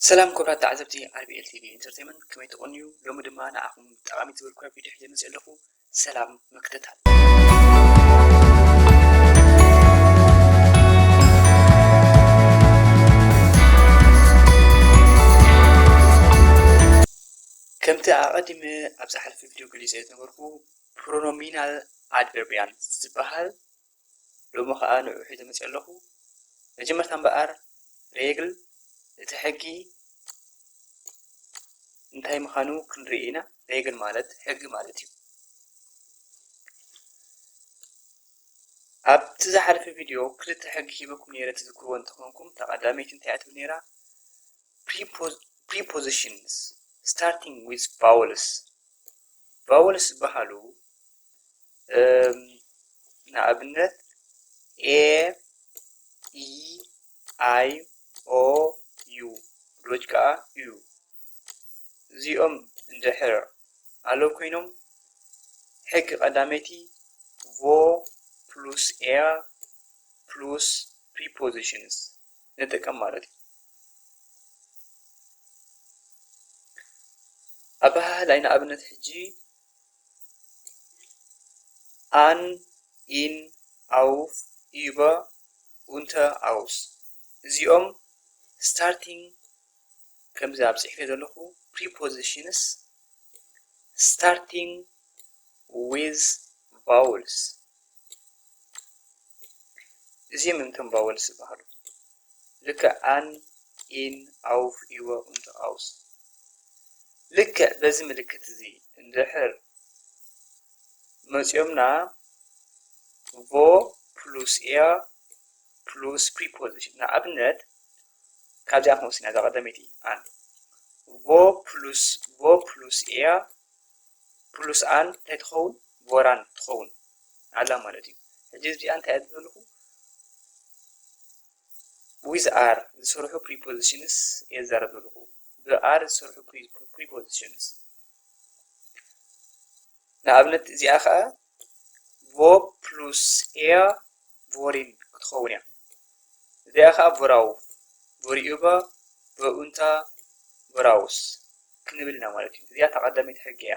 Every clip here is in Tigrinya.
ሰላም ክቡራት ተዓዘብቲ ኣር ቢ ኤል ቲ ቪ ኢንተርቴይመንት፣ ከመይ ትኾኑ? ሎሚ ድማ ንዓኹም ጠቓሚት ዝበልኩዋ ቪድዮ ሒዘ መፅእ ኣለኹ። ሰላም ምክትታል። ከምቲ ኣቐዲመ ኣብ ዝሓለፈ ቪድዮ ገሊፀ ዝነበርኩ፣ ፕሮኖሚናል ኣድቨርቢያን ዝበሃል ሎሚ ኸዓ ንዑ ሒዘ መፅእ ኣለኹ። መጀመርታ እምበኣር ሬግል፣ እቲ ሕጊ እንታይ ምዃኑ ክንርኢ ኢና። ሬግል ማለት ሕጊ ማለት እዩ። ኣብቲ ዝሓለፈ ቪድዮ ክልተ ሕጊ ሂበኩም ነይረ፣ ትዝክርዎ እንተኾንኩም። እታ ቀዳመይቲ እንታይ እያ ትብል ነይራ? Prepos- prepositions starting with vowels። ቫወልስ ዝበሃሉ፣ እም፣ ንኣብነት ኤ፣ ኢ፣ ኣይ፣ ኦ፣ ዩ፣ ሎጅ ከዓ ዩ። እዚኦም እንድሕር ኣለዉ ኮይኖም፣ ሕጊ ቀዳመይቲ ቮ ፕሉስ ኤ ፕሉስ ፕሪፖዚሽንስ ንጥቀም ማለት እዩ። ኣበሃህላይ ንኣብነት ሕጂ ኣን፣ ኢን፣ ኣውፍ፣ ዩበ፣ ኡንተ፣ ኣውስ። እዚኦም ስታርቲንግ፣ ከምዚ ኣብ ጽሒፈ ዘለኹ፣ ፕሪፖዚሽንስ ስታርቲንግ ዊዝ ቫውልስ። እዚኦም እዮም እቶም ቫውልስ ዝበሃሉ። ልክዕ ኣን፣ ኢን፣ ኣውፍ፣ ኢወ፣ ኡንተ፣ ኣውስ። ልክዕ በዚ ምልክት እዚ እንድሕር መፂኦምና፣ ቮ ፕሉስ ኤ ፕሉስ ፕሪፖዚሽን። ንኣብነት፣ ካብዚኣ ክንወስድ ኢና፣ እዛ ቀዳመይቲ ኣን። ቮ ፕሉስ፣ ቮ ፕሉስ ኤ ፕሉስ ኣን እንታይ ትኸውን? ቮራን ትኸውን ኣላ ማለት እዩ። ሕጂ እዚኣ እንታይ እያ ዘለኹ? ዊዝ ኣር ዝሰርሑ ፕሪፖዚሽንስ እየ ዝዛረብ ዘለኹ። ብኣር ዝሰርሑ ፕሪ-፣ ፕሪፖዚሽንስ። ንኣብነት እዚኣ ኸዓ ቮ ፕሉስ ኤ ቮሪን ክትኸውን እያ። እዚኣ ኸዓ ቮራው፣ ቮሪኡበ፣ ቮኡንታ፣ ቮራውስ ክንብል ኢና ማለት እዩ። እዚኣ እታ ቀዳመይቲ ሕጊ እያ።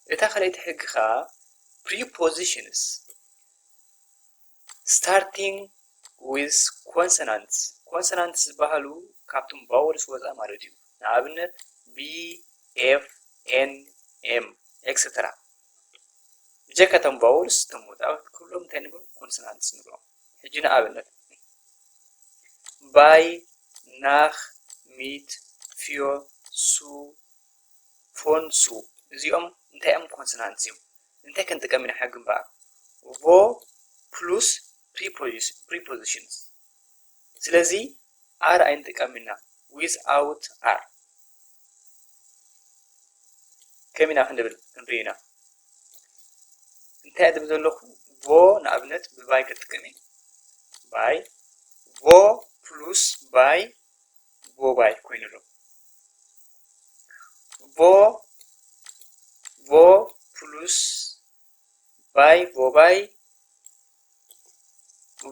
እታ ካልኣይቲ ሕጊ ኸዓ ፕሪፖዚሽንስ ስታርቲንግ ዊዝ ኮንሶናንትስ። ኮንሶናንትስ ዝበሃሉ ካብቶም ቫወልስ ወፃኢ ማለት እዩ። ንኣብነት ቢ፣ ኤፍ፣ ኤን፣ ኤም፣ ኤክሰትራ። ብጀካ እቶም ቫወልስ እቶም ወፃኢ ክብሎም እንታይ ንብሎም? ኮንሶናንትስ ንብሎም። ሕጂ ንኣብነት ባይ፣ ናኽ፣ ሚት፣ ፍዮ፣ ሱ፣ ፎን፣ ሱ። እዚኦም እንታይ እዮም? ኮንሶናንትስ እዮም። እንታይ ክንጥቀም ኢና ሕጊ እምበኣር? ቮ ፕሉስ ፕሪፖዚስ-፣ ፕሪፖዚሽንስ። ስለዚ ኣር ኣይንጥቀም ኢና፣ ዊዝ ኣውት ኣር። ከመይ ኢና ክንብል ክንርኢ ኢና። እንታይ እየ ዝብል ዘለኹ? ቮ ንኣብነት ብባይ ክጥቀም እየ። ባይ፣ ቮ ፕሉስ ባይ፣ ቮባይ ኮይኑ ኣሎ። ቮ፣ ቮ ፕሉስ ባይ፣ ቮባይ፣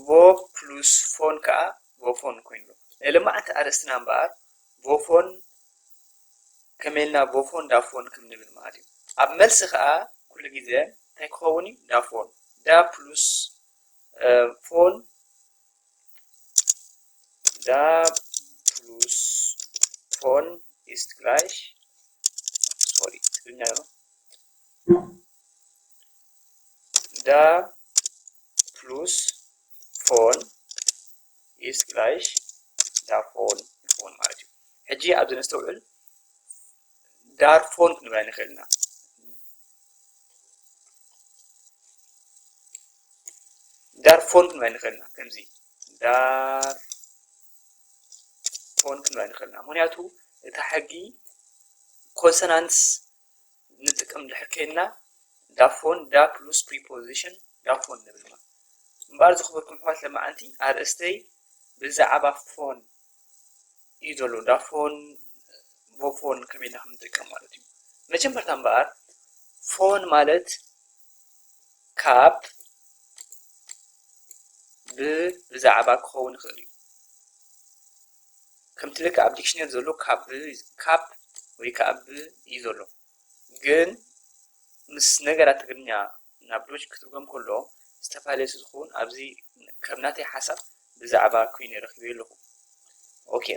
ቮ ፕሉስ ፎን ከዓ ቮፎን ኮይኑ ኣሎ። ናይ ሎማዓንቲ ኣርእስትና እምበኣር ቮፎን ከመይ ኢልና ቮፎን ዳፎን ከም ንብል ማለት እዩ። ኣብ መልሲ ከዓ ኩሉ ግዜ እንታይ ክኸውን እዩ? ዳፎን። ዳ ፕሉስ፣ እ፣ ፎን፣ ዳ ፕሉስ ፎን ኢስት ግላሽ፣ ሶሪ፣ ትግርኛ ነው። ዳ ፕሉስ ፎን ኢስት ግላሽ ዳፎን፣ ፎን ማለት እዩ። ሕጂ ኣብዚ ነስተውዕል፣ ዳርፎን ክንብል ኣይንኽእል ኢና። ዳርፎን ክንብል ኣይንኽእል ኢና። ከምዚ ዳርፎን ክንብል ኣይንኽእል ኢና። ምኽንያቱ እታ ሕጊ ኮንሶናንትስ ንጥቀም ድሕር ከይድና ዳፎን፣ ዳ ፕሉስ ፕሪፖዚሽን ዳፎን ንብል ማለት። እምበኣር ዝኽበርኩም ኣሕዋት ለማዓንቲ ኣርእስተይ ብዛዕባ ፎን እዩ ዘሎ። ዳፎን፣ ቮፎን ከመይ ኢልና ከም ንጥቀም ማለት እዩ። መጀመርታ እምበኣር ፎን ማለት ካብ ብ ብዛዕባ ክኸውን ይኽእል እዩ። ከምቲ ልክዕ ኣብ ዲክሽነሪ ዘሎ ካብ ካብ ወይ ከዓ ብ እዩ ዘሎ፣ ግን ምስ ነገራት ትግርኛ ናብ ዶች ክትርጎም ከሎ ዝተፈላለየ ስለ ዝኸውን ኣብዚ ከም ናተይ ሓሳብ ብዛዕባ ኮይኑ ረኺበዮ ኣለኹ። ኦኬ፣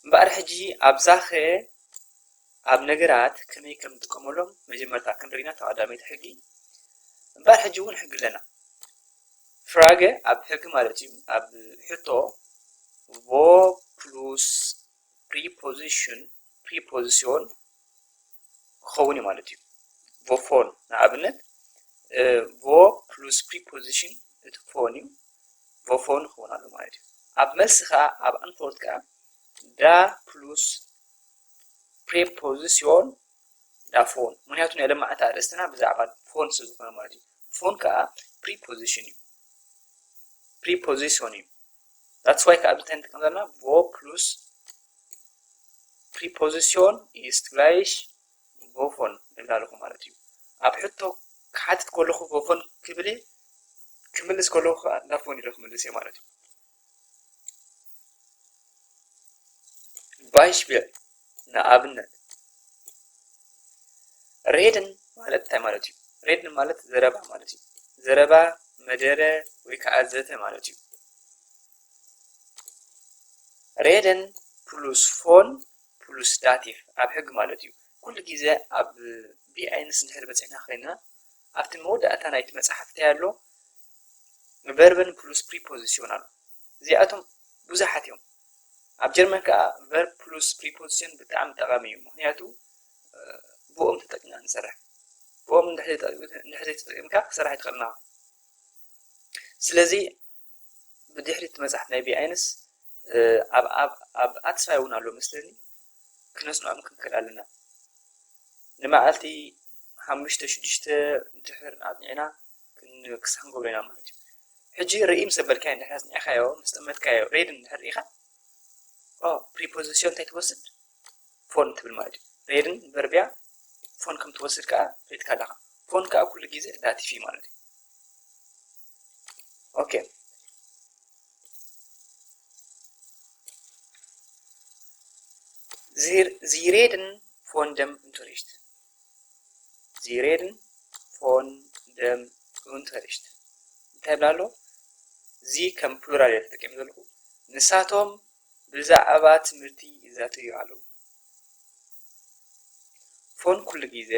እምበኣር ሕጂ ኣብዛኸ ኣብ ነገራት ከመይ ከም ንጥቀመሎም መጀመርታ ክንርኢና ተቐዳመይቲ ሕጊ። እምበኣር ሕጂ እውን ሕጊ ኣለና። ፍራገ ኣብ ሕጊ ማለት እዩ፣ ኣብ ሕቶ vo plus preposition preposition ክኸውን እዩ ማለት እዩ። vo von ንኣብነት vo plus preposition እቲ von እዩ፣ vo von ክኸውን ኣሎ ማለት እዩ። ኣብ መልሲ ከዓ ኣብ ኣንፈርት ከዓ da plus preposition da von፣ ምክንያቱ ናይ ለማዕታ ኣርእስትና ብዛዕባ von ስለ ዝኾነ ማለት እዩ። Von ከዓ preposition እዩ፣ preposition እዩ። That's why ከዓ እንታይ ንጥቀም ዘለና? Vo plus preposition ist gleich vo von ንብል ኣለኹ ማለት እዩ። ኣብ ሕቶ ክሓትት ከለኹ vo von ክብል እየ፣ ክምልስ ከለኹ ከዓ da von ኢለ ክምልስ እየ ማለት እዩ። Beispiel ንኣብነት reden ማለት እንታይ ማለት እዩ? Reden ማለት ዘረባ ማለት እዩ። ዘረባ፣ መደረ ወይ ከዓ ዘተ ማለት እዩ። Reden plus von plus Dativ ኣብ ሕጊ ማለት እዩ። ኩሉ ግዜ ኣብ B eins እንድሕር በፂሕና ኮይና ኣብቲ መወዳእታ ናይቲ መፅሓፍ እንታይ ኣሎ? Verben plus preposition ኣሎ። እዚኣቶም ብዙሓት እዮም። ኣብ ጀርመን ከዓ verb plus preposition ብጣዕሚ ጠቓሚ እዩ፣ ምክንያቱ ብኦም ተጠቂምና ንሰርሕ። ብኦም እንድሕር ተጠቂምካ ክሰርሕ ኣይትኽእልን ኢኻ። ስለዚ ብድሕሪ እቲ መፅሓፍ ናይ B eins ኣብ ኣብ ኣብ ኣትስፋይ እውን ኣሎ መስለኒ፣ ክነፅንዖም ክንክእል ኣለና። ንመዓልቲ ሓሙሽተ ሽዱሽተ እንድሕር ኣፅኒዕና ክሳብ ክንገብሮ ኢና ማለት እዩ። ሕጂ ርኢ ምስ ኣበልካዮ እንድሕር ኣፅኒዕካዮ ምስ ጠመትካዮ reden እንድሕር ርኢኻ preposition እንታይ ትወስድ? Von ትብል ማለት እዩ። Reden verb እያ፣ von ከም ትወስድ ከዓ ሪኢኻ ኣለኻ። Von ከዓ ኩሉ ግዜ Dativ እዩ ማለት እዩ። ኦኬ፣ Sie reden von dem Unterricht። Sie reden von dem Unterricht። እንታይ ይብላ ኣሎ? Sie ከም ፕሉራል እየ ተጠቂመ ዘለኹ። ንሳቶም ብዛዕባ ትምህርቲ ይዛተዩ ኣለዉ። Von ኩሉ ግዜ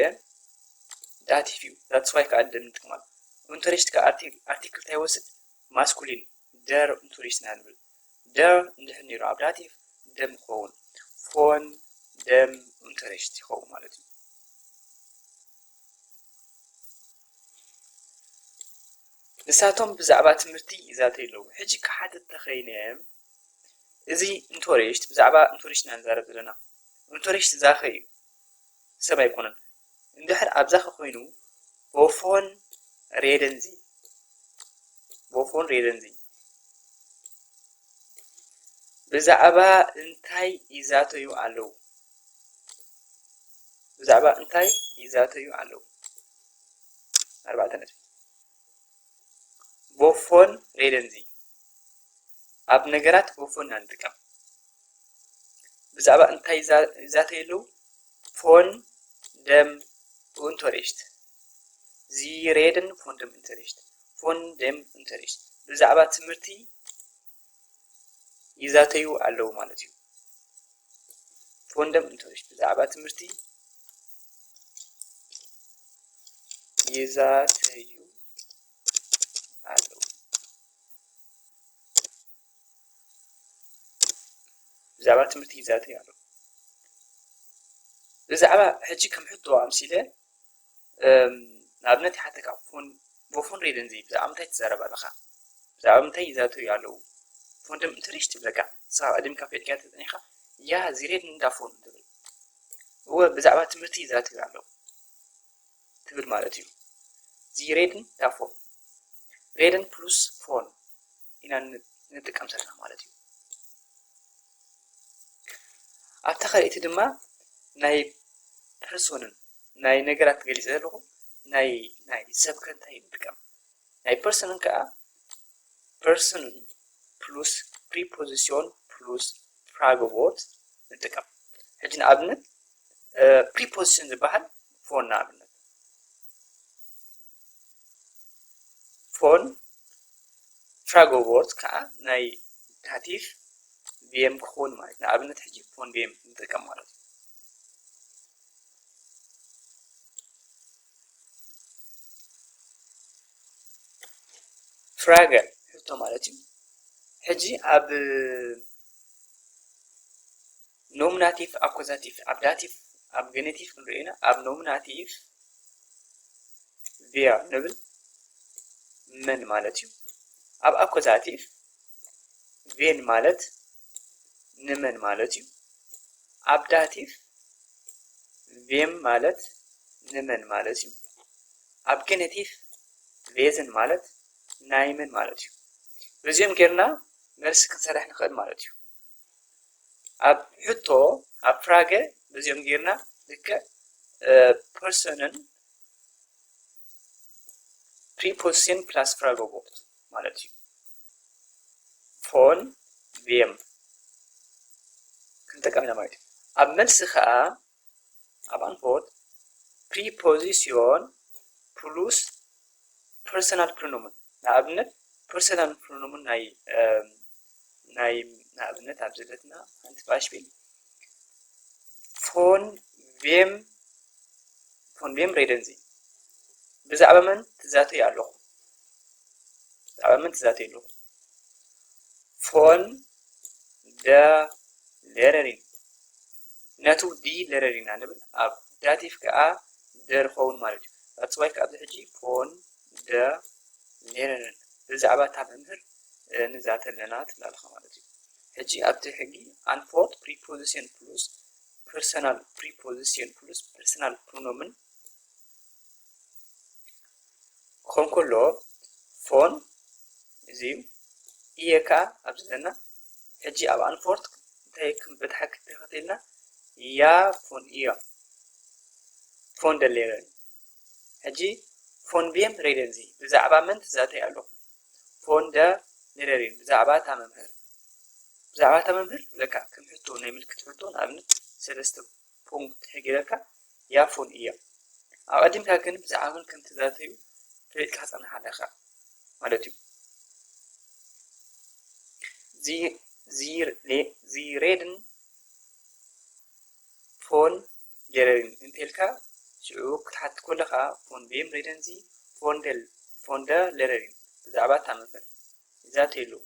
Dativ እዩ። That's why ከዓ dem ንጥቀመሉ። Unterricht ከዓ ኣርቲክል እንታይ ይወስድ? Masculine፣ der Unterricht ኢና ንብል። Der እንድሕር ነይሩ ኣብ Dativ dem ክኸውን፣ von dem Unterricht ይኸውን ማለት እዩ። ንሳቶም ብዛዕባ ትምህርቲ ይዛተዩ ኣለዉ። ሕጂ ክሓትት ተኸይነ፣ እዚ Unterricht፣ ብዛዕባ Unterricht ኢና ንዛረብ ዘለና። Unterricht ዛኸ እዩ፣ ሰብ ኣይኮነን። እንድሕር ኣብዛኸ ኮይኑ፣ wovon reden sie? Wovon reden sie? ብዛዕባ እንታይ ይዛተዩ ኣለዉ? ብዛዕባ እንታይ ይዛተዩ ኣለዉ? ኣርባዕተ ነጥቢ። Wovon reden sie? ኣብ ነገራት wovon ኢና ንጥቀም። ብዛዕባ እንታይ ይዛተዩ ኣለዉ? Von dem Unterricht። Sie reden von dem Unterricht። Von dem Unterricht። ብዛዕባ ትምህርቲ ይዛተዩ ኣለዉ ማለት እዩ። Von dem Unterricht፣ ብዛዕባ ትምህርቲ ይዛተዩ ኣለዉ። ብዛዕባ ትምህርቲ ይዛተዩ ኣለዉ። ብዛዕባ ሕጂ ከም ሕቶ ኣምሲለ ንኣብነት ይሓተካ፣ wovon reden sie? ብዛዕባ ምንታይ ትዛረብ ኣለኻ? ብዛዕባ ምንታይ ይዛተዩ ኣለዉ? Von dem Unterricht ይብለካ። ንስኻ ቀዲምካ ፈሊጥካያ ተጸኒሕካ፣ ja, sie reden davon ትብል። እወ፣ ብዛዕባ ትምህርቲ ይዛተዩ ኣለዉ ትብል ማለት እዩ። Sie reden davon። Reden plus von ኢና ንጥቀም ዘለና ማለት እዩ። ኣብታ ካልኣይቲ ድማ ናይ ፐርሶንን ናይ ነገራት ገሊጸ ዘለኹ፣ ናይ ናይ ሰብ ከ እንታይ ንጥቀም? ናይ ፐርሶንን ከኣ ፐርሶንን plus preposition plus Fragewort ንጥቀም። ሕጂ ንኣብነት preposition ዝበሃል von ንኣብነት von Fragewort ከዓ ናይ dative Verb ክኸውን ማለት ንኣብነት ሕጂ von Verb ንጥቀም ማለት እዩ። Frage ሕቶ ማለት እዩ። ሕጂ ኣብ nominative፣ accusative፣ ኣብ dative፣ ኣብ genitive ክንሪኦ ኢና። ኣብ nominative wir ንብል መን ማለት እዩ። ኣብ accusative wen ማለት ንመን ማለት እዩ። ኣብ dative wem ማለት ንመን ማለት እዩ። ኣብ genitive wesen ማለት ናይ መን ማለት እዩ። በዚኦም ጌርና መልሲ ክንሰርሕ ንኽእል ማለት እዩ። ኣብ ሕቶ ኣብ Frage በዚኦም ጌርና ልክዕ personን preposition plus Fragewort ማለት እዩ። Von wem ክንጥቀም ኢና ማለት እዩ። ኣብ መልሲ ከዓ ኣብ Antwort preposition plus personal pronomen ንኣብነት personal pronomen ናይ ናይ ንኣብነት ኣብ ዘለትና ሓንቲ Beispiel von wem von wem reden Sie ብዛዕባ መን ትዛተዩ ኣለኹም? ብዛዕባ መን ትዛተዩ ኣለኹም? Von der Lehrerin ነቱ die Lehrerin ኢና ንብል። ኣብ dative ከዓ der ኸውን ማለት እዩ። That's why ካብዚ ሕጂ von der Lehrerin ብዛዕባ እታ መምህር ንዛተ ኣለና ትብላ ኣለኻ ማለት እዩ። ሕጂ ኣብቲ ሕጊ Antwort preposition plus personal preposition plus personal pronomen ክኾን ከሎ von እዚ ihr ከዓ ኣብዚ ዘለና ሕጂ ኣብ Antwort እንታይ ከም በታሕኪ ተኸቲልና ja von ihr von der Lehrerin ሕጂ von wem reden Sie ብዛዕባ መን ትዛተዩ ኣለኹም von der Lehrerin ብዛዕባ እታ መምህር ብዛዕባ እታ መምህር ለካ ከም ሕቶ ናይ ምልክት ሕቶ ንኣብነት ሰለስተ Punkt ሕጊ ለካ ja von ihr ኣቐዲምካ ግን ብዛዕባ መን ከም ትዛተዩ ፈሊጥካ ትጸንሕ ኣለኻ ማለት እዩ። Sie reden von Lehrerin እንተልካ ሽዑ ክትሓትት ከለኻ von wem reden Sie von der Lehrerin ብዛዕባ እታ መምህር ይዛተዩ ኣለዉ።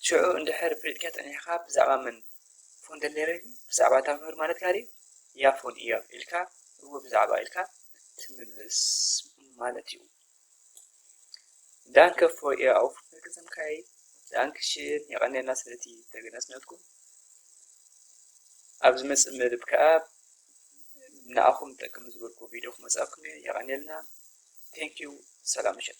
ሽዑ እንድሕር ፈሊጥካ ጸኒሕካ ብዛዕባ መን von der Lehrerin ብዛዕባ እታ መምህር ማለትካ ድዩ ja von ihr ኢልካ እወ ብዛዕባ ኢልካ ትምልስ ማለት እዩ። Danke für Ihre Aufmerksamkeit. Dankeschön የቐንየልና ስለቲ ተገናዝነትኩም። ኣብ ዝመጽእ መደብ ከኣ ንኣኹም ጠቅም ዝበልኩ ቪድዮ ክመጻኩም እየ። የቐንየልና። Thank you። ሰላም ምሸት።